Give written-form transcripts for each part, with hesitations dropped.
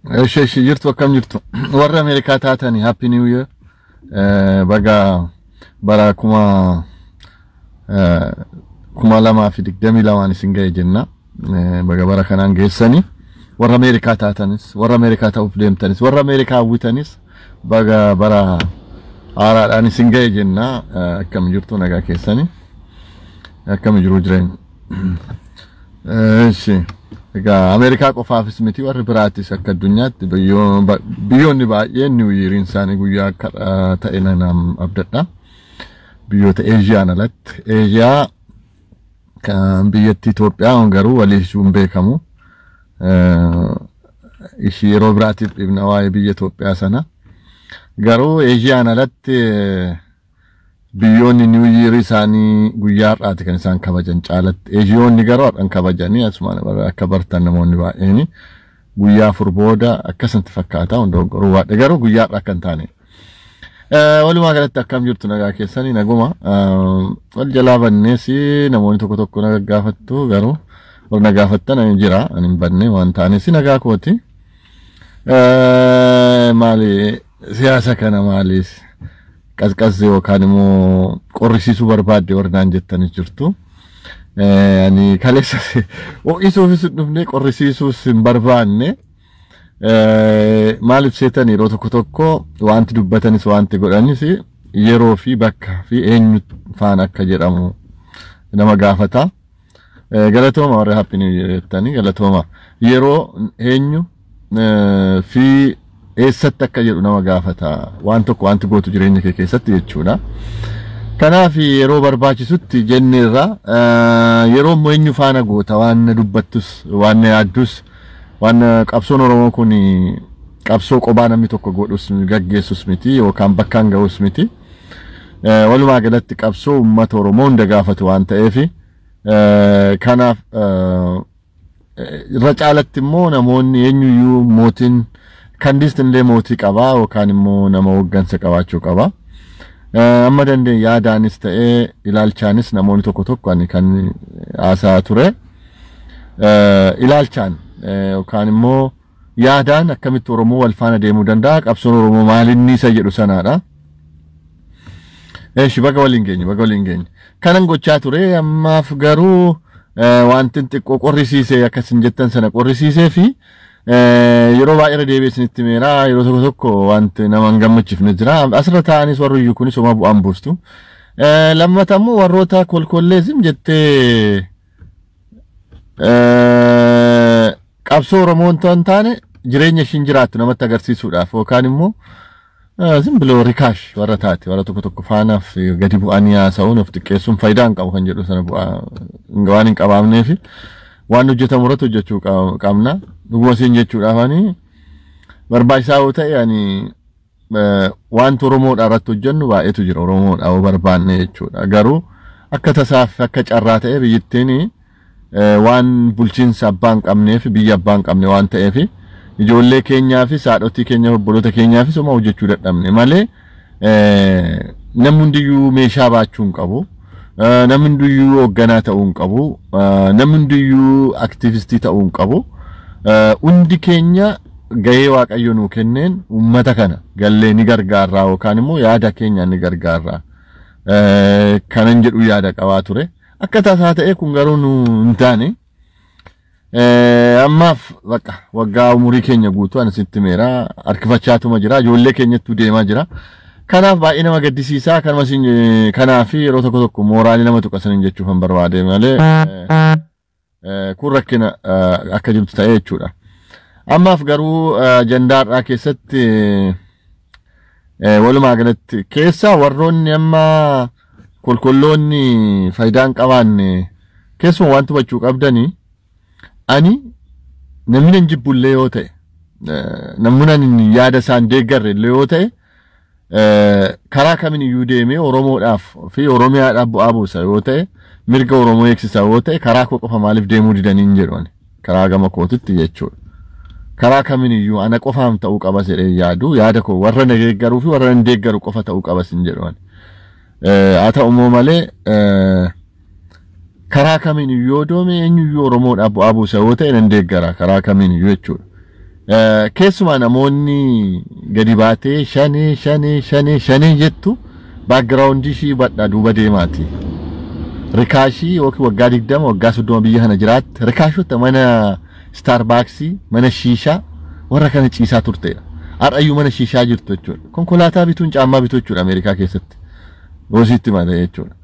Eshi jirtu, akkam jirtu? Warra Ameerikaa taatanii, Happy New Year. Baga bara 2022n isin ga'e jenna. Baga bara kanaan geessanii. Warra Ameerikaa taatanis, warra Ameerikaa ta'uuf deemtanis, warra Ameerikaa hawwitanis, baga bara haaraadhaan isin ga'e jenna. Akkam jirtu, nagaa keessanii? Akkam jiru jireenya? Eshi. Egaa Ameerikaa qofaafis miti, warri biraatis akka addunyaatti biyyoonni baay'een New Yeariin isaanii guyyaa akka ta'e nan abdadha. Biyyoota Eeshiyaan alatti. Eeshiyaa kan biyyattii Itoophiyaa garuu walii hin beekamu. Ishii yeroo biraatiif dhibna waa'ee biyya Itoophiyaa sana. Garuu Eeshiyaan alatti biyyoonni New Year isaanii guyyaa har'aati kan isaan kabajan caalatti. Eeshiyoonni garuu har'an kabajanii, asumaan akka bartan namoonni baay'een guyyaa 4 booda akkasumatti fakkaata, hundoo garuu waadhe garuu guyyaa har'aa akka hin taane. Walumaa galatti akkam jirtu, nagaa keessanii? Naguma wal jalaa bannees namoonni tokko tokko na gaafattu, garuu warra na gaafattan ani jira, ani hin banne waan taanes nagaa kooti. Maali siyaasa kana maalis qasqas yookaan immoo qorrisiisuu barbaadde warri naan jettanis jirtu. Ani kaleessa ho'isuufis hin dhufne, qorrisiisuus hin barbaanne. Maaliif seetan, yeroo tokko tokko wanti dubbatanis wanti godhanis yeroo fi bakka fi eenyu faana akka jedhamu nama gaafata. Galatooma warra Happy New Year jettanii, galatooma. Yeroo, eenyu fi eessatti akka jedhu nama gaafata. Waan tokko wanti gootu jireenya kee keessatti jechuudha. Kanaaf yeroo barbaachisutti jenneerra, yeroo immoo eenyu faana goota, waan dubbattus, waan yaaddus, waan qabsoon Oromoo kun qabsoo qobaa namni tokko godhus gaggeessus miti yookaan bakkaan ga'us miti. Walumaa galatti qabsoo uummata Oromoo hunda gaafatu waan ta'eef, kanaaf irra caalatti immoo namoonni eenyuyyuu mootiin kandiist illee mootii qabaa yookaan immoo nama hooggansa qabaachuu qaba. Amma dandeenye yaadaanis ta'ee ilaalchaanis namoonni tokko tokko, ani kan haasaa ture, ilaalchaan yookaan immoo yaadaan akkamitti Oromoo wal faana deemuu danda'a, qabsoon Oromoo maalinni isa jedhu sanaadha. Eeshi, baga waliin geenye, baga waliin geenye. Kanan gochaa ture ammaaf garuu wanti xiqqoo qorrisiisee akkasin jettan sana qorrisiisee fi yeroo baay'ee irra deebi'ee isinitti meera, yeroo tokko tokko wanti nama hin gammachiifne jira. Asirra taa'anis warri iyyuu kunis homaa bu'aan buustu. Lammata immoo warroota kolkolleesim jettee qabsoo Oromoo hin taane jireenya ishiin jiraattu namatti agarsiisuudhaaf yookaan immoo ዝም ብሎ ርካሽ warra taate warra tokko tokko faanaaf gadi bu'anii haasa'uun of xiqqeessuun faayidaa hin qabu kan jedhu sana bu'aa waan hin qabaamneef waan hojjetamu irratti hojjechuu qabna. Dhuguma siin jechuudhaaf, ani barbaachisaa yoo ta'e, ani wanti Oromoodhaa irratti hojjennu baay'eetu jira, Oromoodhaa yoo barbaanne jechuudha. Garuu akka tasaaf akka carraa ta'e biyyattiin waan bulchiinsa abbaa hin qabneef, biyya abbaa hin qabne waan ta'eef, ijoollee keenyaafis haadhotii keenya, obboloota keenyaafis homaa hojjechuu dadhabne malee, namni hundiyyuu meeshaa baachuu hin qabu. Namni hundiyyuu hoogganaa ta'uu hin qabu. Namni hundiyyuu aktiivistii ta'uu hin qabu. Hundi keenya gahee Waaqayyo nuu kenneen uummata kana gallee ni gargaarraa yookaan immoo yaada keenyaan ni gargaarraa. Kanan jedhu yaada qabaa ture. Akka tasaa ta'e kun garuu nu hin taane. Ammaaf bakka waggaa umurii keenya guutuu ani sitti meera harkifachaatuma jira, ijoollee keenyattuu deemaa jira. Kanaaf baay'ee nama gaddisiisaa kanuma isin, kanaaf yeroo tokko tokko mooraalii nama tuqasan jechuuf hin barbaade malee, kun rakkina akka jirtu ta'ee jechuudha. Ammaaf garuu ajandaa har'aa keessatti walumaa galatti keessaa warroonni amma kolkolloonni faayidaa hin qabaanne, keessumaa wanti hubachuu qabdanii, ani namni nan jibbullee yoo ta'e, namni nan yaada isaan deeggarre illee yoo ta'e, karaa kamiin iyyuu deemee Oromoodhaaf fi Oromiyaadhaaf bu'aa buusa yoo ta'e, mirga Oromoo eegsisa yoo ta'e, karaa koo qofa maaliif deemuu didanii hin jedhu ani karaa gama kootitti jechuudha. Karaa kamiiniyyuu ana qofaam ta'uu qabas jedhee yaadu yaada koo warra na deeggaruu fi warra na deeggaru qofa ta'uu qabas hin jedhu. Haa ta'u immoo malee karaa kamiiniyyuu yoo doome eenyuyyuu Oromoodhaaf bu'aa buusa yoo ta'e nan deeggara karaa kamiiniyyuu jechuudha. Keessumaa namoonni gadi baatee shanee shanee shanee shanee jettu background ishii hubadhaa duuba deemaati. Rikaashii yookiin waggaa 20 waggaa 30 biyya kana jiraatte rikaashota mana Starbucks mana shiishaa warra kana ciisaa turteedha. Har'ayyuu mana shiishaa jirtu jechuudha. Konkolaataa bituun caammaa bituu jechuudha Ameerikaa keessatti. Goositti malee jechuudha.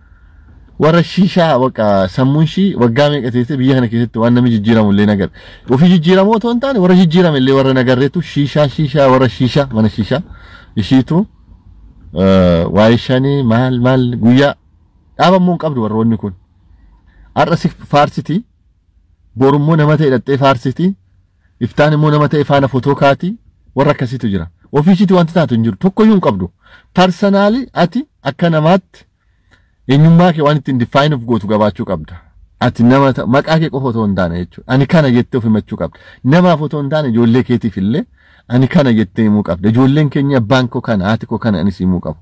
Warra shiishaa baqa sammuun ishii waggaa meeqa teessee biyya kana keessatti waan namni jijjiiramu illee nagarre. Ofii jijjiiramoo otoo hin taane warra jijjiirame illee warra nagarreetu shiishaa shiishaa warra shiishaa mana shiishaa ishiitu waa'ee shanii maal maal guyyaa dhaabamuu hin qabdu warroonni kun. Har'a si faarsitii borummoo nama ta'e hidhattee faarsitii iftaan immoo nama ta'e faana fotoo kaatii warra akkasiitu jira. Ofii ishiitti wanti taatu hin jiru tokkoyyuu hin qabdu. Personally ati akka namaatti eenyummaa kee waan ittiin define of gootu gabaachuu qabda. Ati nama maqaa kee qofa otoo hin taane jechuudha. Ani kana jettee of himachuu qabda. Namaaf otoo hin taane ijoollee keetiif illee ani kana jettee himuu qabda. Ijoolleen keenya abbaan koo kana haati koo kana anis himuu qabu.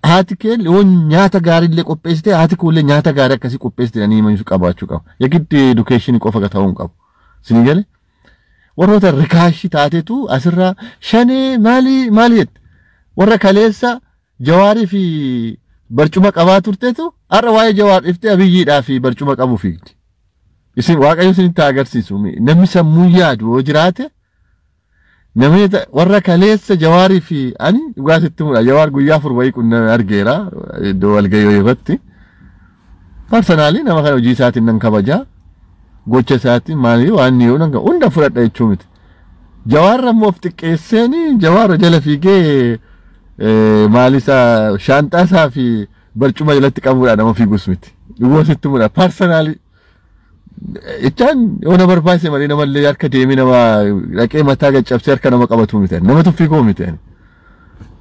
Haati kee yoo nyaata gaarii illee qopheessite haati koo illee nyaata gaarii akkasii qopheessite jedhanii himachuu qabaachuu qabu. Yagiddi education qofa ta'uu hin qabu. Isin galee warroota rikaashii taatetu asirraa shanee maali maali jette. Warra kaleessa Jawaarii fi barcuma qabaa turtetu har'a waa'ee Jawaar dhiftee Abiyyiidhaa fi barcuma qabu fiigdi. Isin Waaqayyo isinitti agarsiisu namni sammuu yaadu yoo jiraate namni warra kaleessa Jawaarii fi ani dhugaatitti mudha Jawaar guyyaa 4 wayii qunname argeera iddoo walgahii irratti. Personally nama kana hojii isaatiin nan kabajaa gocha isaatiin maali waan yoo nan hunda fudhadha jechuu miti. Jawaar ammoo of xiqqeesseeni Jawaar jala fiigee maal isaa shaanxaa isaa fi barcuma jalatti qabuudhaan nama fiigus miti. Dhugoositti mudha personally jechaan yoo na barbaachise malee namallee harka deemee nama dhaqee mataa gaccabsee harka nama qabatu miti. Nama tuffii koo miti.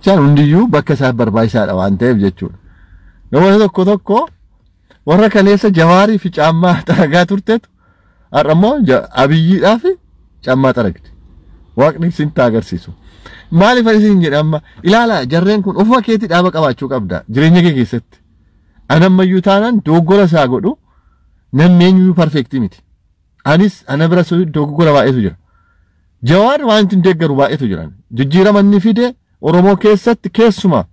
Jechaan hundiyyuu bakka isaa barbaachisaadha waan ta'eef jechuudha. Namoota tokko tokko warra kaleessa Jawaarii fi caammaa xaragaa turtetu har'a immoo Abiyyiidhaa fi caammaa xaragdi. Waaqni isin agarsiisu. Maaliif ani isin jedha amma ilaala jarreen kun ofuma keetii dhaaba qabaachuu qabda jireenya kee keessatti. Ani ammayyuu taanaan dogoggora isaa godhu namni eenyuyyuu perfect miti. Anis ana bira dogoggora baay'eetu jira. Jawaar waan ittiin deeggaru baay'eetu jira. Jijjiirama inni fide Oromoo keessatti keessumaa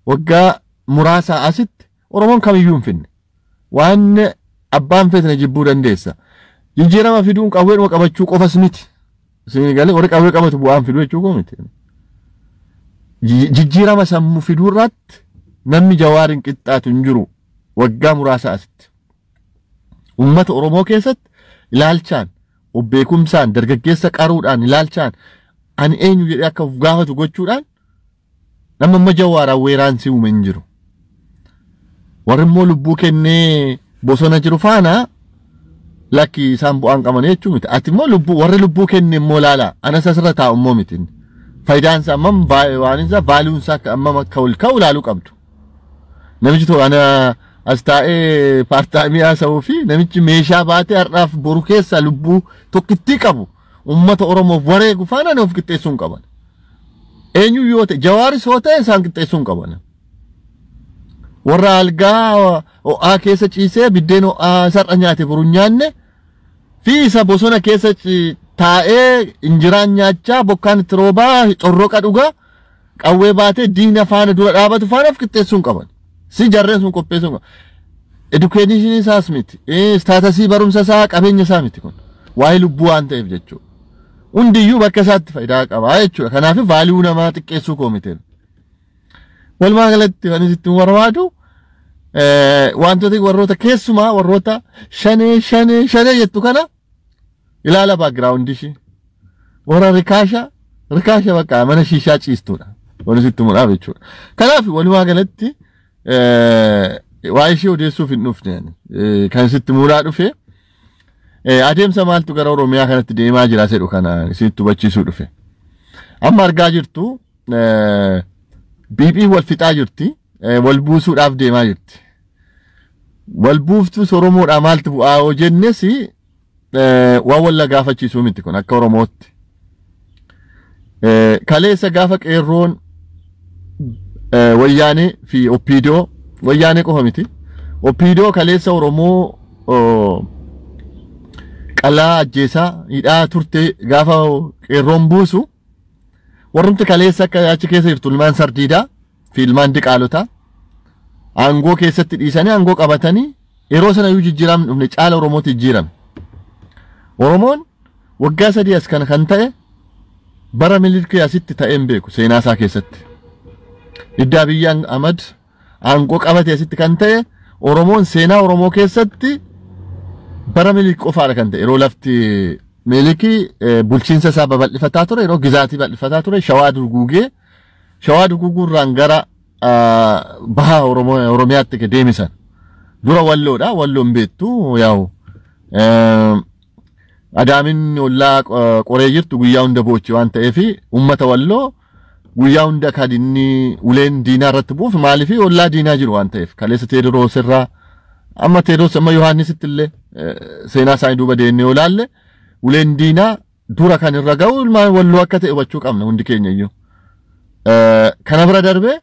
waggaa muraasaa asitti Oromoon kamiyyuu hin finne. Waan abbaan feetne jibbuu dandeessa. Jijjiirama fiduun qawweedhuma qabachuu qofas miti. Isin galee warri qawwee qabatu bu'aan fiduu jechuu koo miti. Jijjiirama sammuu fiduu irratti namni Jawaariin qixxaatu hin jiru waggaa muraasa asitti. Uummata Oromoo keessatti ilaalchaan, of beekumsaan, dargaggeessa qaruudhaan ilaalchaan ani eenyu jedhee akka of gaafatu gochuudhaan nama amma Jawaaraan weeraan si uume hin jiru. Warri immoo lubbuu kennee bosona jiru faana lakki isaan bu'aan qaban jechuu miti. Ati immoo lubbuu warri lubbuu kenne immoo laala anas asirra taa'u immoo miti. Faayidaan isaa ammam waan isaa valueun isaa ammam akka ol ka'u ilaaluu qabdu. Namichi tokko ana as taa'ee part-time haasa'uu fi namichi meeshaa baatee har'aaf boru keessa lubbuu tokkittii qabu uummata Oromoof wareegu faana of qixxeessuu hin qaban. Eenyu yoo ta'e Jawaaris yoo ta'e isaan qixxeessuu hin qaban. Warra algaa ho'aa keessa ciisee biddeen ho'aa sar'a nyaate boru nyaanne fi isa bosona keessa taa'ee injiraan nyaachaa bokkaan itti roobaa corroqa dhugaa qawwee baatee diina faana dura dhaabatu faana of qixxeessuu hin qaban. Si jarreen sun qopheessuu hin qaban. Education isaas miti. Status barumsa isaa qabeenya isaa miti kun. Waa'ee lubbuu waan ta'eef jechuudha. Hundiyyuu bakka isaatti faayidaa qaba jechuudha. Kanaaf value namaa xiqqeessuu koo miti. Walumaa galatti kan isitti barbaadu wantoota warroota keessumaa warroota shanee shanee shanee jettu kana ilaala background ishii. Warra rikaasha rikaasha bakka mana shiishaa ciistuudha. Wanti sitti mudhaaf jechuudha. Kanaaf walumaa galatti waa'ee ishee odeessuuf hin dhufne kan sitti muudhaa dhufe adeemsa maaltu gara Oromiyaa kanatti deemaa jira jedhu kana isinitti hubachiisuu dhufe. Amma argaa jirtu BP wal fixaa jirti wal buusuudhaaf deemaa jirti. Wal buuftus Oromoodhaa maaltu bu'aa yoo jennes waan wal gaafachiisuu miti kun akka Oromootti. Kaleessa gaafa qeerroon wayyaanee fi OPDO, wayyaanee qofa miti. OPDO kaleessa Oromoo qalaa ajjeesaa hidhaa turte gaafa qeerroon buusu, warrumti kaleessa akka achi keessa jirtu ilmaan sardiidaa fi ilmaan diqaalotaa aangoo keessatti dhiisanii aangoo qabatanii yeroo sana iyyuu jijjiiramni dhufne caala Oromootti jijjiirame. Oromoon waggaa 3 as kana kan ta'e bara Minilikii asitti ta'ee hin beeku seenaa isaa keessatti. Idda Abiyyi Ahmad aangoo qabate asitti kan ta'e Oromoon seenaa Oromoo keessatti bara Minilik qofaadha kan ta'e. Yeroo lafti Minilikii bulchiinsa isaa babal'ifataa ture, yeroo gizaatii bal'ifataa ture, Shawaa duguugee, Shawaa duguuguurraan gara baha Oromiyaatti deemisan. Dura Walloodha, Walloon beektu yaa'u. Adaamin ollaa qoree jirtu guyyaa hunda boochi waan ta'eef uummata Walloo guyyaa hunda kan inni uleen diinaa irratti bu'uuf maaliif ollaa diinaa jiru waan ta'eef kaleessa Teediroos irraa amma Teediroos amma Yohaannisitti illee seenaa isaanii duuba deemnee yoo ilaalle uleen diinaa dura kan irra ga'u ilmaan Walloo akka ta'e hubachuu qabna hundi keenya iyyuu. Kana bira darbee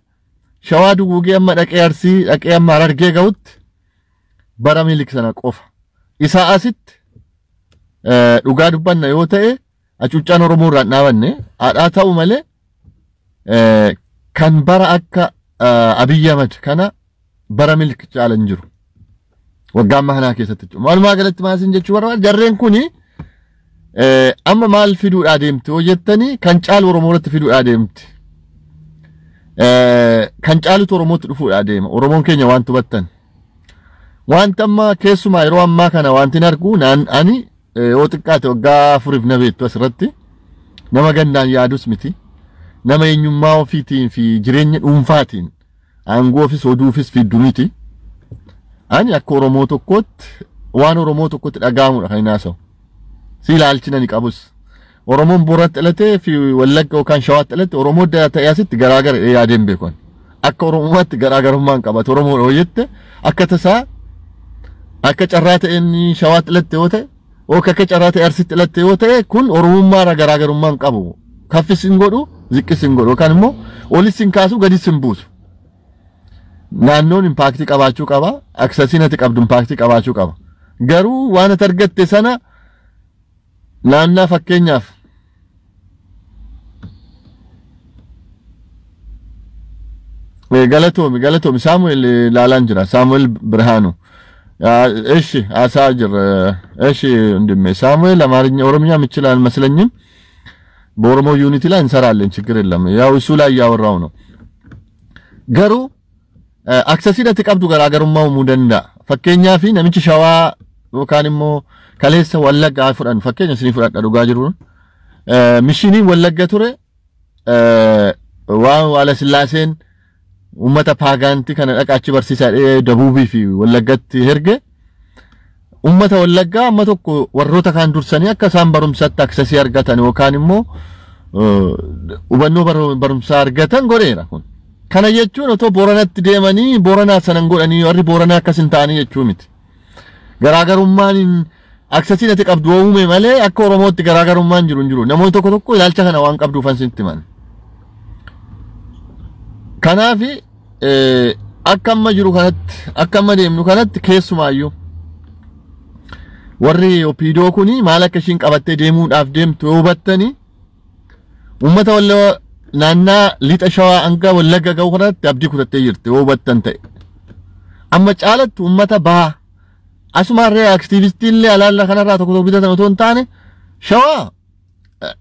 Shawaa duguugee amma dhaqee Arsii dhaqee amma Harargee ga'utti bara Minilik sana qofa. Isaa asitti dhugaa dubbanna yoo ta'e hacuuccaan Oromoo irraan dhaabanne haadhaa ta'u malee kan bara akka Abiyyi Ahmad kana bara Minilik caalan jiru. Waggaa ammaa kanaa keessatti jechuudha. Walumaa galatti maal isin jechuu barbaada jarreen kuni amma maal fiduudhaa deemti yoo jettanii kan caalu Oromoo irratti fiduudhaa deemti. Kan caalutu Oromootti dhufuudhaa deema. Oromoon keenya waan hubattan. Wanti amma keessumaa yeroo ammaa kana wanti argu ani yoo xiqqaate waggaa 4 na beektu asirratti nama gandaan yaadus miti. Nama eenyummaa ofiitiin fi jireenya dhuunfaatiin aangoo ofis oduufis fiddu miti. Ani akka Oromoo tokkootti waan Oromoo tokkotti dhaga'amudha kan inni haasa'u. Si ilaalchina ni qabus. Oromoon Booranatti dhalatee fi Wallagga yookaan Shawaatti dhalate Oromoo ta'ee asitti garaagara yaadeen beekan. Akka Oromummaatti garaagarummaan qabatu Oromoo yoo jette akka tasaa akka carraa ta'een Shawaatti dhalatte yoo ta'e yookaan akka carraa ta'e Arsiitti dhalatte yoo ta'e kun Oromummaarra garaagarummaan qabu. Kaffis hin godhu, ziqqis hin godhu yookaan immoo olis hin kaasu gadis hin buusu. Naannoon impaaktii qabaachuu qaba. Aksasiin ati qabdu impaaktii qabaachuu qaba. Garuu waan ati argatte sana naannaa fakkeenyaaf galatoomi galatoomi Saamu'eel ilaalaan jira. Saamu'eel Birhaanu. እሺ አሳጅር እሺ ወንድሜ ሳሙኤል አማርኛ ኦሮምኛ የምችል አልመስለኝም። በኦሮሞ ዩኒቲ ላይ እንሰራለን፣ ችግር የለም። ያው እሱ ላይ እያወራው ነው። Garuu accessiin ati qabdu garaagarummaa uumuu danda'a. Fakkeenyaaf namichi Shawaa yookaan immoo kaleessa Wallaggaa fudhan fakkeenya isinii fudhadha dhugaa jiru. Mishiniin Wallagga ture waan Haayila Sillaaseen uummata paagaantii kana dhaqaachi barsiisaa Dabuubii fi Wallaggatti erge. Uummata Wallaggaa amma tokko warroota kaan dursanii akka isaan barumsatti accessii argatan yookaan immoo hubannoo barumsaa argatan godheera kun. Kana jechuun otoo Booranatti deemanii Booranaa sanan godhanii warri Booranaa akkas hin ta'anii jechuu miti. Garaagarummaan accessiin ati qabdu uume malee akka Oromootti garaagarummaan jiru hin jiru. Namoonni tokko tokko ilaalcha kana waan qabduufan sitti himan. Kanaaf akka amma jiru kanatti akka amma deemnu kanatti keessumaayyuu warri OPDO kuni maal akka ishiin qabattee deemuudhaaf deemtu yoo hubattanii uummata Walloo naannaa lixa Shawaa hanga Wallagga ga'u kanatti abdii kutattee jirti yoo hubattan ta'e. Amma caalatti uummata baha asumarree aktiivistii illee alaalla kanarraa tokko tokko bitatan otoo hin taane Shawaa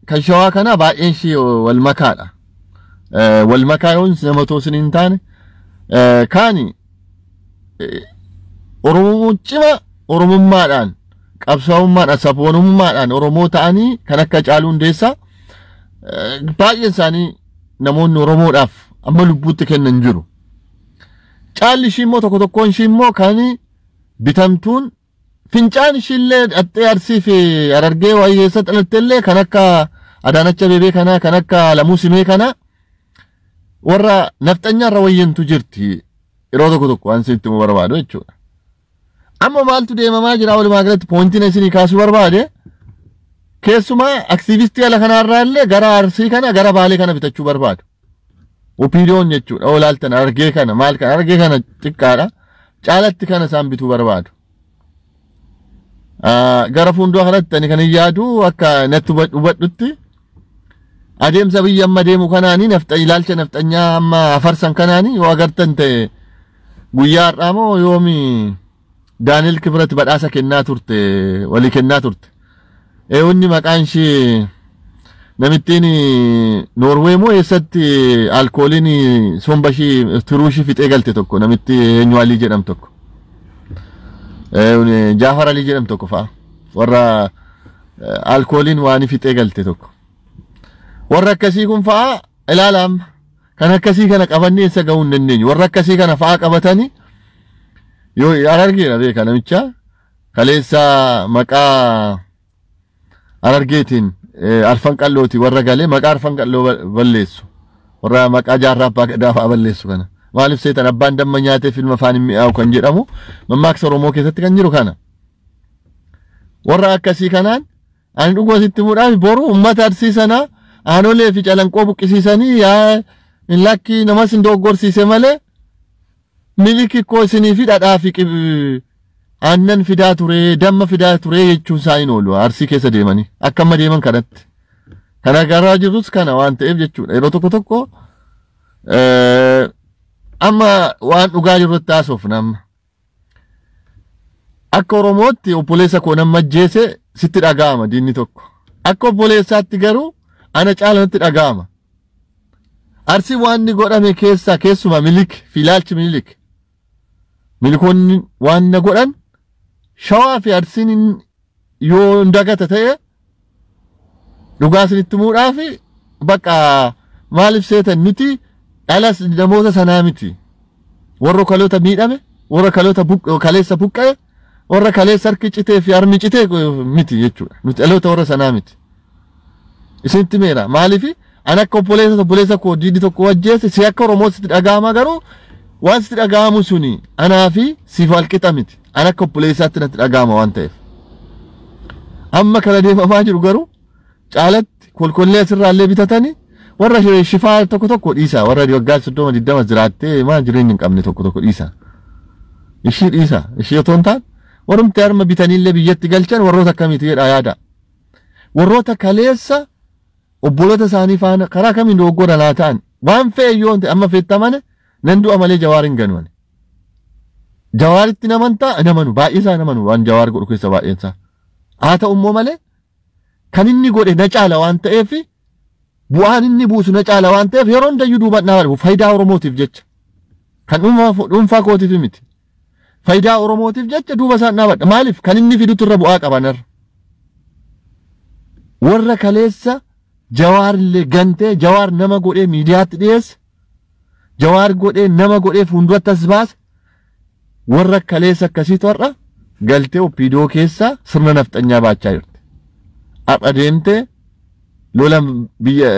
kan Shawaa kana baay'een ishee wal makaadha. Wal makaa yoon nama otoo isin hin taane kaani Oromoo cima Oromummaadhaan qabsaa'ummaadhaan sabboonummaadhaan Oromoo ta'anii kan akka Caaluu Hundeessaa baay'een isaanii namoonni Oromoodhaaf amma lubbuutti kennan jiru. Caalli ishii immoo tokko tokkoon ishii immoo kan bitamtuun fincaan ishiillee dhattee Arsii fi Harargee waa'ee keessatti dhalatte illee kan akka Adaanach Abeebee kanaa kan akka Alamuu Simee kanaa warra nafxanyaarra wayyantu jirti yeroo tokko tokko waan isin itti barbaadu jechuudha. Amma maaltu deemamaa jira walumaa galatti pointiin isinii kaasuu barbaade Keessumaa aktiivistii ala kanaarraa illee gara Arsii kana gara Baalee kana bitachuu barbaadu. OPDO'n jechuudha. Olaaltan Harargee kana maal kana Harargee kana xiqqaadha. Caalatti kana isaan bituu barbaadu. Gara fuuldura kanatti ani kan hin yaadu akka natti hubadhutti adeemsa biyya amma deemu kanaanii ilaalcha nafxanyaa amma afarsan kanaanii yoo agartan ta'e guyyaa har'aa moo yoomi Daani'el Kibrat badhaasa kennaa turte walii kennaa turte. Eewwanni maqaan ishee namittiin Noorwee moo eessatti alkooliin somba ishee turuu ishee fixee galte tokko namitti eenyu Alii jedhamu tokko. Jaafar Alii jedhamu tokko fa'a. Warra alkooliin waan fixee galte tokko. Warra akkasii kun fa'a ilaala amma. Kan akkasii kana qabannee eessa gahuu hin dandeenyu. Warra akkasii kana fa'a qabatanii yoo Harargeedha beeka namicha kaleessa maqaa Harargeetiin arfan qallooti warra galee maqaa arfan qalloo balleessu. Warra maqaa jaarraa abbaa gadaa fa'a balleessu kana. Maaliif seetan abbaan damma nyaatee filma afaan hin mi'aawu kan jedhamu mammaaksa Oromoo keessatti kan jiru kana. Warra akkasii kanaan ani dhuguma sitti himuudhaaf boru uummata Arsii sanaa aanolee fi calanqoo buqqisiisanii yaa hin lakki namas hin dogoggorsiise malee miliki koo isinii fi dhadhaa fi aannan fidaa ture damma fidaa ture jechuun isaa hin oolu Arsii keessa deemanii akka amma deeman kanatti. Kana garaa jirus kana waan ta'eef jechuudha. Yeroo tokko tokko amma waan dhugaa jirrutti haasofna amma. Akka Oromootti obboleessa koo nama ajjeese sitti dhaga'ama diinni tokko. Akka obboleessaatti garuu ana caala natti dhaga'ama. Arsii waan inni godhame keessaa keessumaa Minilik fi ilaalchi Minilik. Milikoonni waan na godhan Shawaa fi Arsiin yoo hin dagata ta'e dhugaa isinitti himuudhaaf bakka maaliif seetan nuti dhalas namoota sanaa miti. Warra kaloota miidhame, warra kaloota kaleessa buqqa'e, warra kaleessa harki citee fi harmi citee miti jechuudha. Nuti dhaloota warra sanaa miti. Isinitti meera maaliif ani akka obboleessa koo diinni tokko ajjeese si akka Oromoo sitti dhaga'ama garuu waan sitti dhaga'amu suni anaa fi siif walqixa miti. Ani akka obboleessaatti natti dhaga'ama waan ta'eef. Amma kana deemamaa jiru garuu caalatti kolkollee asirraallee bitatanii warra shifaa tokko tokko dhiisa. Warra waggaa 30 20 jiraattee maa jireenya hin qabne tokko tokko dhiisa. Ishii dhiisa. Ishii otoo hin taane warrumti harma bitaniillee biyyatti galchan warroota akkamiiti jedhaa yaada. Warroota kaleessa obboloota isaanii faana karaa kamiin dogoggora naa ta'an waan fe'e yoo ta'e amma feettamane nan du'a malee Jawaar hin ganu ani. Jawaaritti namantaa namanu baay'ee isaa namanu waan Jawaar godhu keessa baay'een isaa. Haa ta'u immoo malee kan inni godhe na caala waan ta'eef bu'aan inni buusu na caala waan ta'eef yeroo hundayyuu duuba naa faayidaa Oromootiif jecha. Kan dhuunfaa kootiif miti. Faayidaa Oromootiif jecha duuba isaan dhaabadha. Maaliif kan inni fidutu irra bu'aa qaban irra. Warra kaleessa Jawaar illee gantee Jawaar nama godhee miidiyaatti dhiyeesse. Jawaar godhee nama godhee fuulduratti as baase. Warra kaleessa akkasiitu har'a galtee OPDO keessa sirna nafxanyaa baachaa jirti. Har'a deemtee lola biyya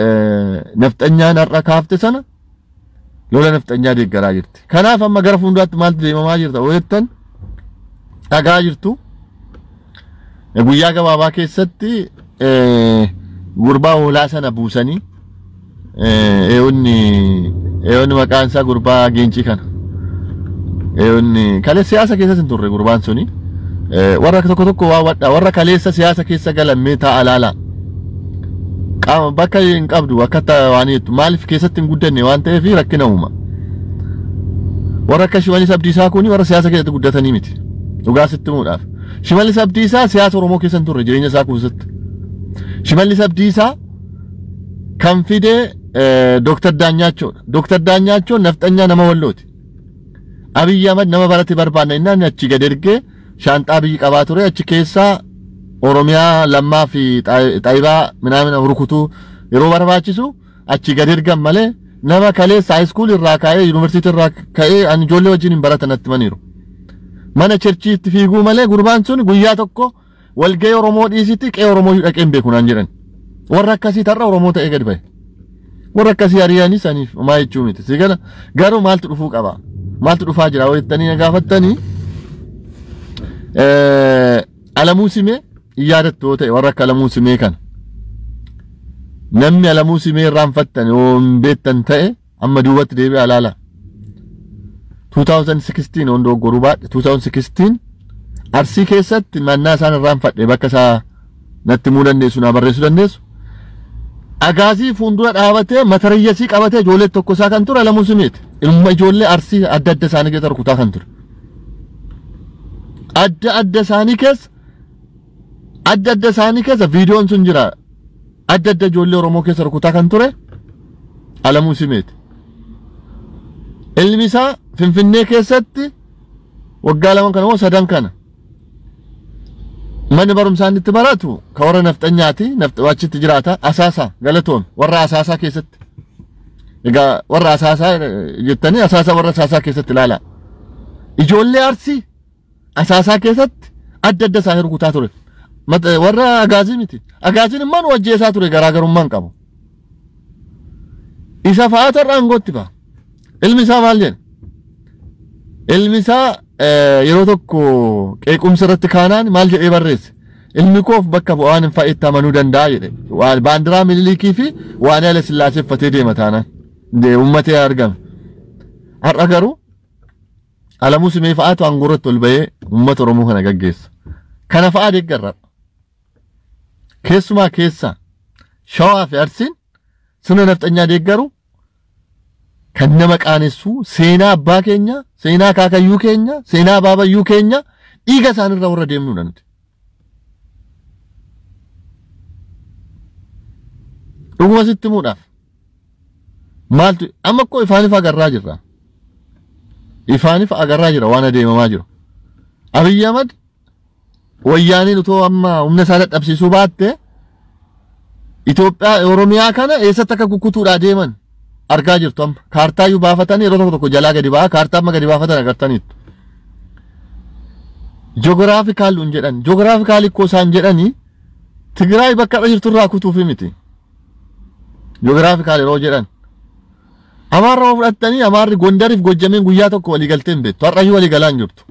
nafxanyaan har'a kaafte sana lola nafxanyaa deeggaraa jirti. Kanaaf amma gara fuulduraatti maaltu deemamaa jirta yoo jettan dhagaa jirtu. Guyyaa gabaabaa keessatti gurbaa hoolaa sana buusanii eewwanni maqaan isaa gurbaa Geencii kana. Eewwanni kaleessa siyaasa keessas hin turre gurbaan suni. Warra tokko tokko waa wadha warra kaleessa siyaasa keessa galan mee taa'a laala. Qaama bakka hin qabdu akka waan jettu maaliif keessatti hin guddanne waan ta'eef rakkina uuma. Warra akka Shimallis Abdiisaa kuni warra siyaasa keessatti guddatanii miti. Dhugaa sitti himuudhaaf. Shimallis Abdiisaa siyaasa Oromoo keessa hin turre jireenya isaa keessatti. Shimallis Abdiisaa kan fide Dooktar Daanyaachoodha. Dooktar Daanyaachoon nafxanyaa nama Wallooti. Abiyyi Ahmad nama barate barbaanna innaan achi gad ergee shaanxaa biyyi qabaa ture achi keessaa Oromiyaa Lammaa fi Xaayibaa minaamin rukutuu yeroo barbaachisu achi gad ergan malee nama kaleessa haayiskuul irraa ka'ee yuunivarsiitii irraa ka'ee ani ijoollee wajjin hin baratan natti maniiru. Mana cherchiitti fiiguu malee gurbaan sun guyyaa tokko walga'ii Oromoo dhiisitti qe'ee Oromoo dhaqee hin beeku naan jedhan. Warra akkasii tarra Oromoo ta'ee gad ba'e. Warra akkasii ari'anis aniif maa jechuu miti. Si gala garuu maaltu dhufuu qaba? Maaltu dhufaa jira? Yoo jettanii na gaafattanii Alamuu Simee yaadattu yoo ta'e warra akka Alamuu Simee kana. Namni Alamuu Simee irraanfattan yoo hin beektan ta'e amma duubatti deebi'aa ilaala. 2016 on dogoggoruu baadhe 2016 Arsii keessatti mannaa isaan irraanfadhe bakka isaa natti himuu dandeessu naa barreessuu dandeessu. Agaazii fuuldura dhaabatee matarayyasii qabatee ijoollee tokko isaa kan ture Alamuu Simeeti. Ilma ijoollee Arsii adda adda isaanii keessa rukutaa kan ture. Adda adda isaanii keessa adda adda isaanii keessa viidiyoon sun jira. Adda adda ijoollee Oromoo keessa rukutaa kan ture Alamuu Simeeti. Ilmi isaa Finfinnee keessatti waggaa 2 kana moo 3 kana manni barumsaa inni itti baratu ka warra nafxanyaati achitti jiraata Asaasaa galatoon warra Asaasaa keessatti. Egaa warra Asaasaa jettanii Asaasaa warra Asaasaa keessatti ilaala. Ijoollee Arsii Asaasaa keessatti adda adda isaanii rukutaa ture. Warra Agaazii miti. Agaaziin immoo nu ajjeesaa ture garaagarummaa hin qabu. Isa fa'aatu har'a aangootti ba'a. Ilmi isaa maal jedhe? Ilmi isaa yeroo tokko qeequmsa irratti kaanaan maal jedhee barreesse? Ilmi koof bakka bu'aan hin fa'etti amanuu danda'a jedhe. Baandiraa Minilikii fi waan Haile Sillaasee uffatee deema taanaan. Uummatee argame. Har'a garuu Alamuu Simee fa'aatu aangoo irratti ol ba'ee uummata Oromoo kana gaggeessa. Kana fa'aa deeggarra. Keessumaa keessa Shawaa fi Arsiin sirna nafxanyaa deeggaru kan nama qaanessu seenaa abbaa keenya, seenaa akaakayyuu keenya, seenaa abaabayyuu keenya dhiiga isaanirra warra deemnudha nuti. Dhuguma sitti himuudhaaf maaltu amma koo ifaaniif agarraa jirra. Ifaaniif agarraa jira waan adeemamaa jiru. Abiyyi Ahmad wayyaaniin utoo amma humna isaa dadhabsiisuu baatte Itoophiyaa Oromiyaa kana eessatti akka kukkutuudhaa deeman argaa jirtu amma. Kaartaayyuu baafatanii yeroo tokko tokko jalaa gadi ba'a kaartaa amma gadi baafatan agartaniitu. Joogiraafikaal hin jedhan. Joogiraafikaal ikkoo isaan jedhanii Tigraay bakka irra jirturraa kutuufi miti. Joogiraafikaal yeroo jedhan. Amaarra yoo fudhattanii Amaarri Gondariif Gojjameen guyyaa tokko walii galtee hin beektu. Har'ayyuu walii galaa hin jirtu.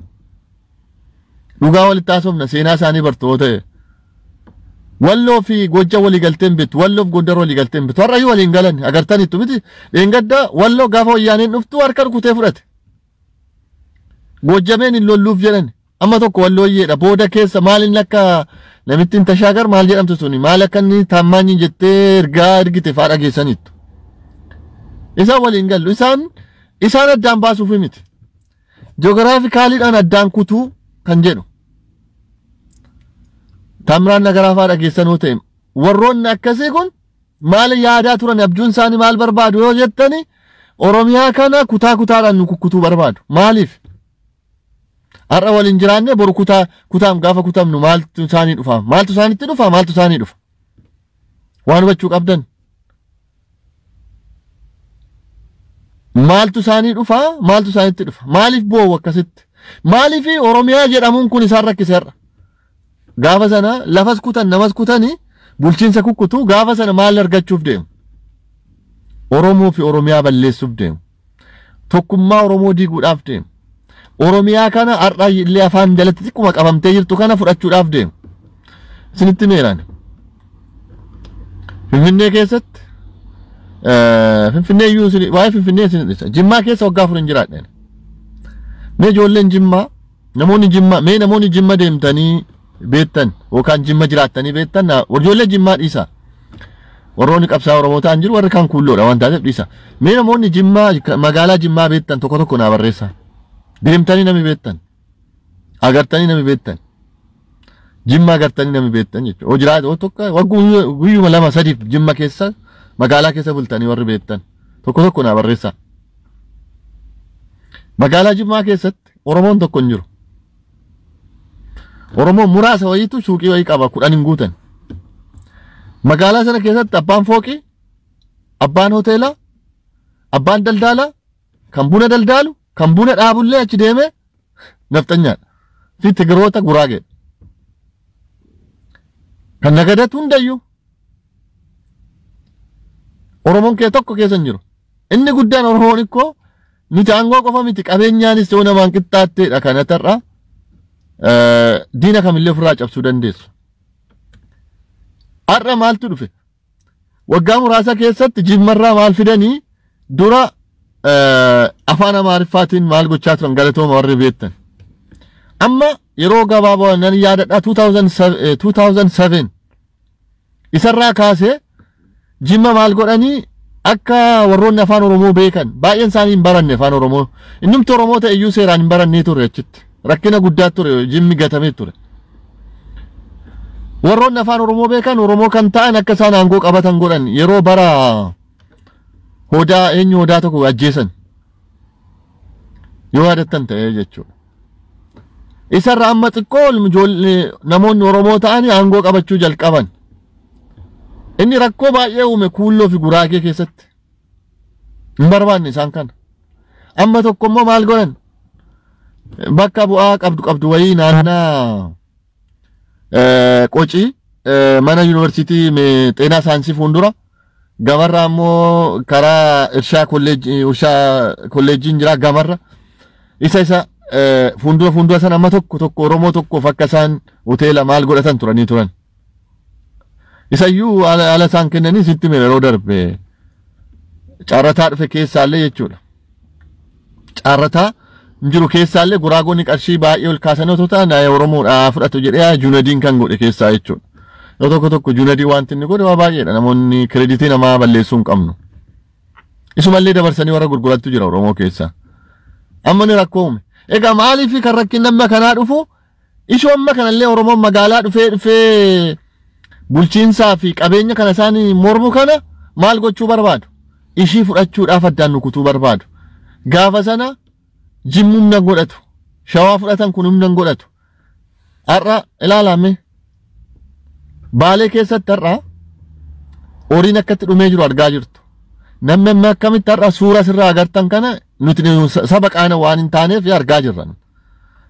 Dhugaa walitti haasofna seenaa isaanii bartu yoo ta'e. Walloo fi Gojja walii galtee hin beektu. Walloo fi Gondar walii galtee hin beektu. Har'ayyuu waliin galan agartaniittu miti. Dheengadda Walloo gaafa wayyaaneen dhuftu harka rukutee fudhate. Gojjameen hin lolluuf jedhan. Amma tokko Wallooyyeedha. Booda keessa maal inni akka namittiin Tashaagar maal jedhamtu suni maal akka inni taammaanyi jettee ergaa ergite fa'aa dhageessaniittu. Isaan waliin gallu. Isaan addaan baasuuf miti. Joogiraafikaaliidhaan addaan kutuu kan jedhu. Taammiraan Nagaraa fa'aa dhageessanuu ta'e warroonni akkasii kun maal yaadaa turan abjuun isaanii maal barbaadu yoo jettani Oromiyaa kana kutaa kutaadhaan nu kukkutuu barbaadu. Maaliif? Har'a waliin jiraannee boru kutaa kutaam gaafa kutamnu maaltu isaanii dhufa? Maaltu isaanitti dhufa? Maaltu isaanii dhufa? Waan hubachuu qabdan. Maaltu isaanii dhufa? Maaltu isaanitti dhufa? Maaliif boo'u akkasitti? Maaliif Oromiyaa jedhamuun kun isaan rakkise har'a? Gaafa sana lafas kutan namas kutanii bulchiinsa kukkutuu gaafa sana maal argachuuf deemu? Oromoo fi Oromiyaa balleessuuf deemu. Tokkummaa Oromoo diiguudhaaf deemu. Oromiyaa kana har'a illee afaan jalatti xiqquma qabamtee jirtu kana fudhachuudhaaf deemu. Isinitti meeraan. Finfinnee keessatti Finfinnee iyyuu isin waa'ee Finfinnee isin dhiisa. Jimmaa keessa waggaa 4 hin jiraadhe. Mee ijoolleen Jimmaa namoonni Jimmaa mee namoonni Jimma deemtanii beektan yookaan Jimma jiraattanii beektan ijoollee Jimmaa dhiisa. Warroonni qabsaa Oromoo ta'an jiru warri kaan kuulloodha waan taateef dhiisa. Mee namoonni Jimmaa magaalaa Jimmaa beektan tokko tokko naa barreessaa. Deemtanii nami beektan. Agartanii nami beektan. Jimma agartanii nami beektan jechuudha. Hoo jiraatu tokko guyyuma 2 3 Jimma keessa magaalaa keessa bultanii warri beektan tokko tokko naa barreessaa. Magaalaa Jimmaa keessatti Oromoon tokko hin jiru. Oromoon muraasa wayiitu suuqii wayii qaba 10 hin guutan. Magaalaa sana keessatti abbaan fooqii, abbaan hoteelaa, abbaan daldalaa, kan buna daldaalu, kan buna dhaabullee achi deemee nafxanyaadha. Fi Tigiroota Guraageedha. Kan nagadatu hundayyuu Oromoon kee tokko keessa hin jiru. Inni guddaan Oromoon ikkoo nuti aangoo qofa miti qabeenyaanis yoo namaan qixxaatteedha kanarra diina kamillee ofirraa cabsuu dandeessu. Har'a maaltu dhufe? Waggaa muraasa keessatti Jimmarraa maal fidanii dura afaan Amaariffaatiin maal gochaa turan galatooma warri beektan. Amma yeroo gabaabaa nan yaadadha 2007 isarraa kaasee Jimma maal godhanii akka warroonni afaan Oromoo beekan baay'een isaanii hin baranne afaan Oromoo. Innumti Oromoo ta'e iyyuu seeraan hin barannee ture achitti. Rakkina guddaa ture Jimmi gatamee ture. Warroonni afaan Oromoo beekan Oromoo kan ta'an akka isaan aangoo qabatan godhan yeroo bara hodaa eenyu hodaa tokko ajjeesan yoo yaadattan ta'ee jechuudha. Isarra amma xiqqoo namoonni Oromoo ta'anii aangoo qabachuu jalqaban. Inni rakkoo baay'ee uume Kuulloo fi Guraagee keessatti. Hin barbaanne isaan kana. Amma tokko immoo maal godhan? Bakka bu'aa qabdu wayii naannaa Qocii mana yuunivarsiitii xeenaa saayinsii fuuldura gamarra ammoo karaa irshaa kolleejjiin jira gamarra isa fuuldura sana amma tokko tokko Oromoo tokkoof akka isaan hoteela maal godhatan turanii turan. Isayyuu haala isaan kennanii sitti mira yeroo darbe caarrataa dhufe keessaallee jechuudha. Caarrataa jiru keessaallee Guraagonni qarshii baay'ee ol kaasanii otoo ta'an Oromoodhaa fudhatu jedhee Junadiin kan godhe keessaa jechuudha. Yeroo tokko tokko Junadii wanti inni godhe waa baay'eedha. Namoonni kireditii namaa balleessuu hin qabnu. Isumallee dabarsanii warra gurgurattu jira Oromoo keessaa. Amma ni rakkoo uume. Egaa maaliif kan rakkinni amma kanaa dhufu ishoo amma kanallee Oromoon magaalaa dhufee bulchiinsaa fi qabeenya kana isaanii mormu kana maal gochuu barbaadu? Ishii fudhachuudhaaf addaan nukutuu barbaadu. Gaafa sana Jimmu humna godhatu. Shawaa fudhatan kun humna godhatu. Har'a ilaalame Baalee keessatti har'a horiin akkatti dhumee jiru argaa jirtu. Namni amma akkamitti har'a suura sirraa agartan kana nuti saba qaana waan hin taaneef argaa jirra.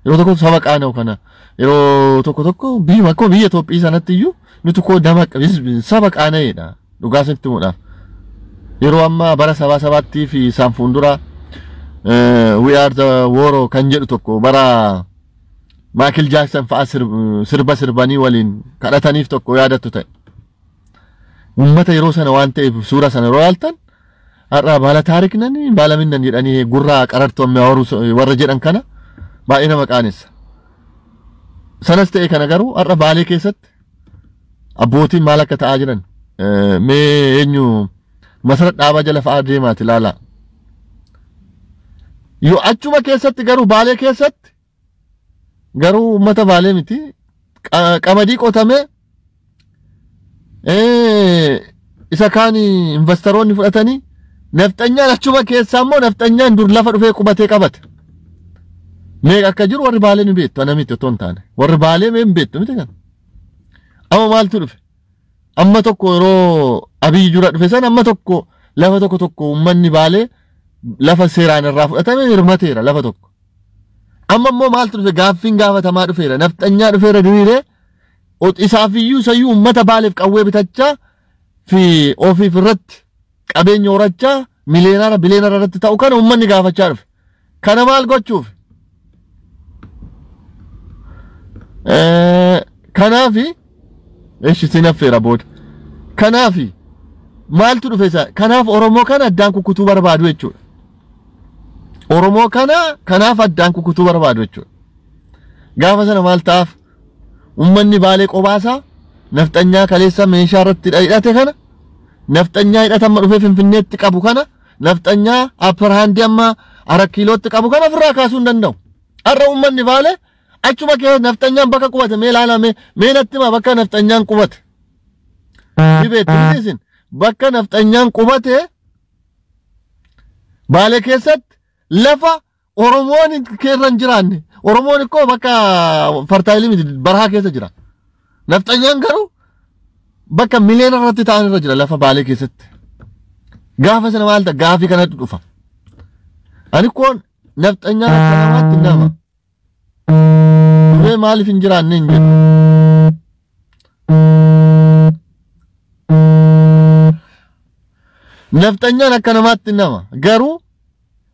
Yeroo tokko saba qaana kana yeroo tokko tokko biyya akkuma biyya Itoophiyaa sanatti iyyuu nuti koo dama saba qaana'eedha dhugaa sitti himuudhaaf. Yeroo amma bara sabaa sabaattii fi isaan fuuldura we are the world kan jedhu tokko bara Michael Jackson fa'a sirba sirbanii waliin kadhataniif tokko yaadattu ta'e. Uummata yeroo sana waan ta'eef suura sana yeroo ilaaltan har'a baala taariknani baala minnan jedhanii gurraa qarartuu amma warra jedhan kana baay'ee nama qaanessa. Sanas ta'e kana garuu har'a Baalee keessatti abbootiin maal akka ta'aa jiran mee eenyu masara dhaabaa jala fa'aa deemaati ilaalaa. Yoo achuma keessatti garuu Baalee keessatti garuu uummata Baalee miti qamadii qotamee isa kaan investoroonni fudhatanii nafxanyaan achuma keessaa immoo nafxanyaan dur lafa dhufee qubatee qabate. Meeqa akka jiru warri Baalee ni beektu ana miti otoo hin taane warri Baalee mee hin beektu miti kana. Amma maaltu dhufe? Amma tokko yeroo Abiyyi jura dhufe sana amma tokko lafa tokko tokko uummanni Baalee lafa seeraan irraa fudhatame hirmateera lafa tokko. Amma immoo maaltu dhufe? Gaaffiin gaafatamaa dhufeera. Nafxanyaa dhufeera diriiree isaafiyyuu isayyuu uummata Baaleef qawwee bitachaa fi ofiif irratti qabeenya horachaa miliyeenara biliyeenara irratti ta'u kana uummanni gaafachaa dhufe. Kana maal gochuuf? Kanaafi eeshi sinaffeera booda. Kanaafi maaltu dhufe isa? Kanaaf Oromoo kana addaan kukkutuu barbaadu jechuudha. Oromoo kana kanaaf addaan kukkutuu barbaadu jechuudha. Gaafa sana maal ta'aaf? Uummanni Baalee qobaasaa nafxanyaa kaleessa meeshaa irratti hidhate kana nafxanyaa hidhata amma dhufee Finfinneetti qabu kana nafxanyaa upper hand amma 4 kiilootti qabu kana ofirraa kaasuu hin danda'u. Har'a uummanni Baalee achuma keessa nafxanyaan bakka qubate mee ilaalame mee natti himaa bakka nafxanyaan qubate. Ni beektu isin bakka nafxanyaan qubate Baalee keessatti lafa Oromoon keessa hin jiraanne. Oromoon ikkoo bakka fartaayilii miti barahaa keessa jira. Nafxanyaan garuu bakka miliyoona irratti ta'an irra jira lafa Baalee keessatti. Gaafa sana maal ta'a? Gaafii kanatu dhufa. Ani koon nafxanyaan akka namaatti nama. Dhufee maaliif hin jiraanne hin jedhu. Nafxanyaan akka namaatti nama. Garuu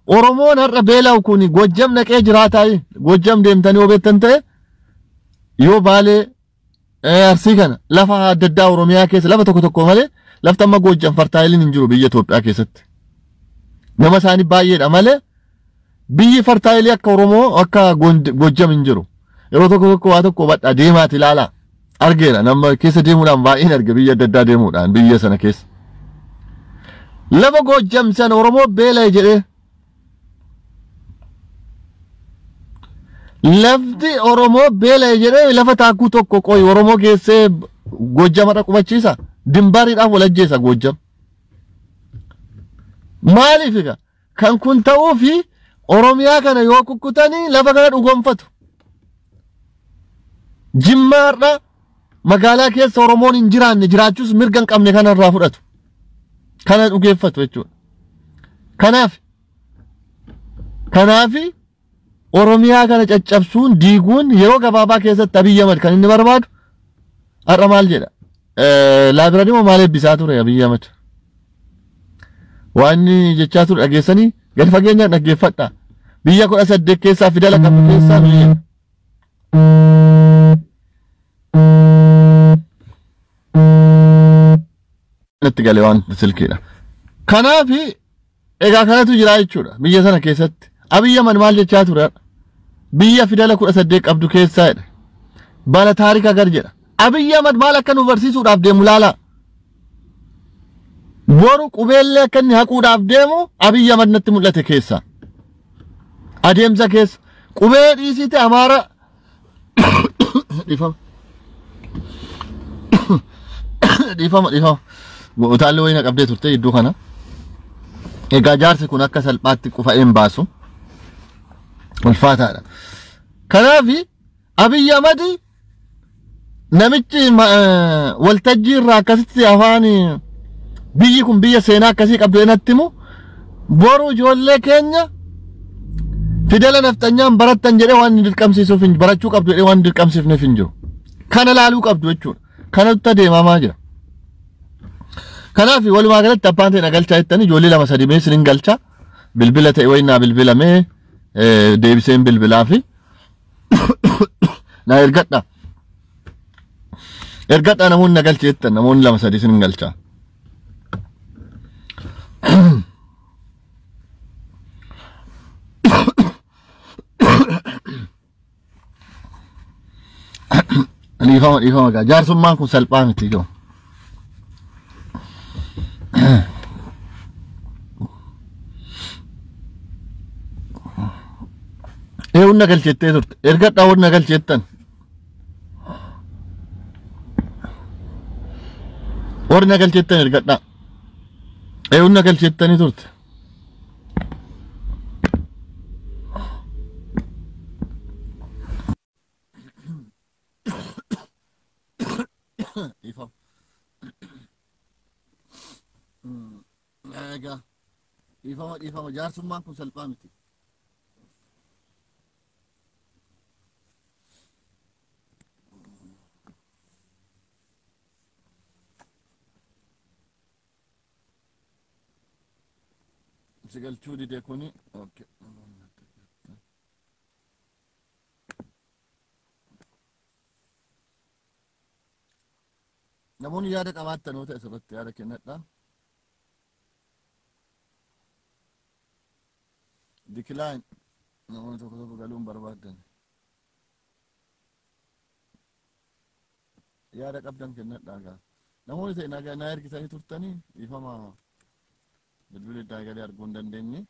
Oromoon har'a beela'u kun Gojjam naqee jiraataa Gojjam deemtanii yoo beektan ta'e yoo Baalee Arsii kana lafa adda addaa Oromiyaa keessa lafa tokko tokko malee lafti amma Goojjam fertileiin hin jiru biyya Itoophiyaa keessatti. Nama isaanii baay'eedha malee biyyi fertile akka Oromoo akka Goojjam hin jiru. Yeroo tokko tokko waa tokko hubadhaa deemaati ilaalaa. Argeera nama keessa deemuudhaan baay'een arge biyya adda addaa deemuudhaan biyya sana keessa. Lafa Goojjam sana Oromoo beela'e jedhee lafti Oromoo beela'e jedhee lafa taakkuu tokko qoyi Oromoo geessee Goojjamarra qubachiisa. Dimbaariidhaaf wal ajjeesa Goojjam. Maaliif egaa kan kun ta'uufi Oromiyaa kana yoo kukkutanii lafa kana dhugoomfatu. Jimmaarra magaalaa keessa Oromoon hin jiraanne jiraachuus mirga hin qabne kanarraa fudhatu. Kana dhugeeffatu jechuudha. Kanaaf Oromiyaa kana caccabsuun diiguun yeroo gabaabaa keessatti Abiyyi Ahmad kan inni barbaadu har'a maal jedha? Laabirarii moo maal eebbisaa ture Abiyyi Ahmad? Waan inni jechaa ture dhageessanii gadi fageenyaan dhaggeeffadha. Biyya 18 keessaa fidala qabdu keessaa biyya. Natti galee waan silkiidha. Kanaaf egaa kanatu jira jechuudha biyya sana keessatti. Abiyyi Ahmad maal jechaa ture? Biyya fidala 18 qabdu keessaa jedha. Bala taarika gar jedha. Abiyyi Ahmad maal akka nu barsiisuudhaaf deemu laalaa. Boru qubeellee akka inni haquudhaaf deemu Abiyyi Ahmad natti mul'ate keessa. Adeemsa keessa qubee dhiisite Amaara dhiifama. Dhiifama dhiifama. Utaallee wayina qabdee turte iddoo kana. Egaa jaarsi kun akka salphaatti qufa'een baasu. Ulfaataadha. Kanaaf Abiyyi Ahmad namichi waltajjii irraa akkasitti afaan biyyi kun biyya seenaa akkasii qabdu natti himu boru ijoollee keenya fidala nafxanyaan barattan jedhee waan dirqamsiisuuf hin barachuu qabdu jedhee waan dirqamsiifneef hin jiru. Kana laaluu qabdu jechuudha. Kanatu adeemamaa jira. Kanaaf walumaa galatti abbaan ta'e na galchaa jettanii ijoollee 2 3 mee isinin galcha bilbila ta'e wayinaa bilbilamee deebiseen bilbilaa fi na ergadha. Ergadha namoonni na galche jettan namoonni 2 3 isinin galcha. Dhiifama dhiifama gaa jaarsummaan kun salphaa miti ijoo. Eewwan na galchettee turte ergadhaa warri na galchettan. Warri na galchettan ergadhaa. Eewwan na galchettanii turte. Dhiifama. Egaa dhiifama dhiifama jaarsummaan kun salphaa miti. Si galchuu dide kuni okay. Namoonni yaada qabaattan yoo ta'e asirratti yaada kennadha. Decline namoonni tokko tokko galuun barbaadan. Yaada qabdan kennadha gaa. Namoonni ta'e na ergisanii turtanii dhiifama bilbila iddaa galee arguu hin dandeenye.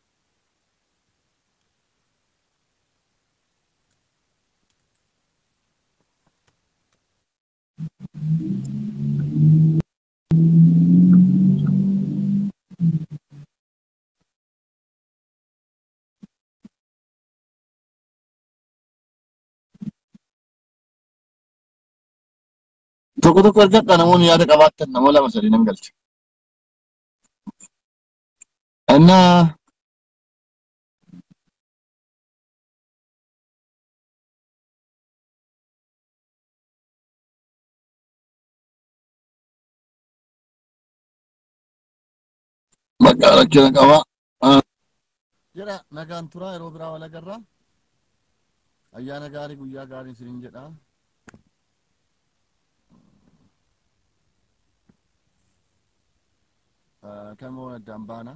Tokko tokko argadha namoonni yaada qabaattan namoota 2 3 nan galcha. Innaa bakka rakkina qaba. Jedha nagaan turaa yeroo biraa wal agarra. Ayyaana gaarii guyyaa gaarii isiniin jedha. Halkan immoo addaan baana.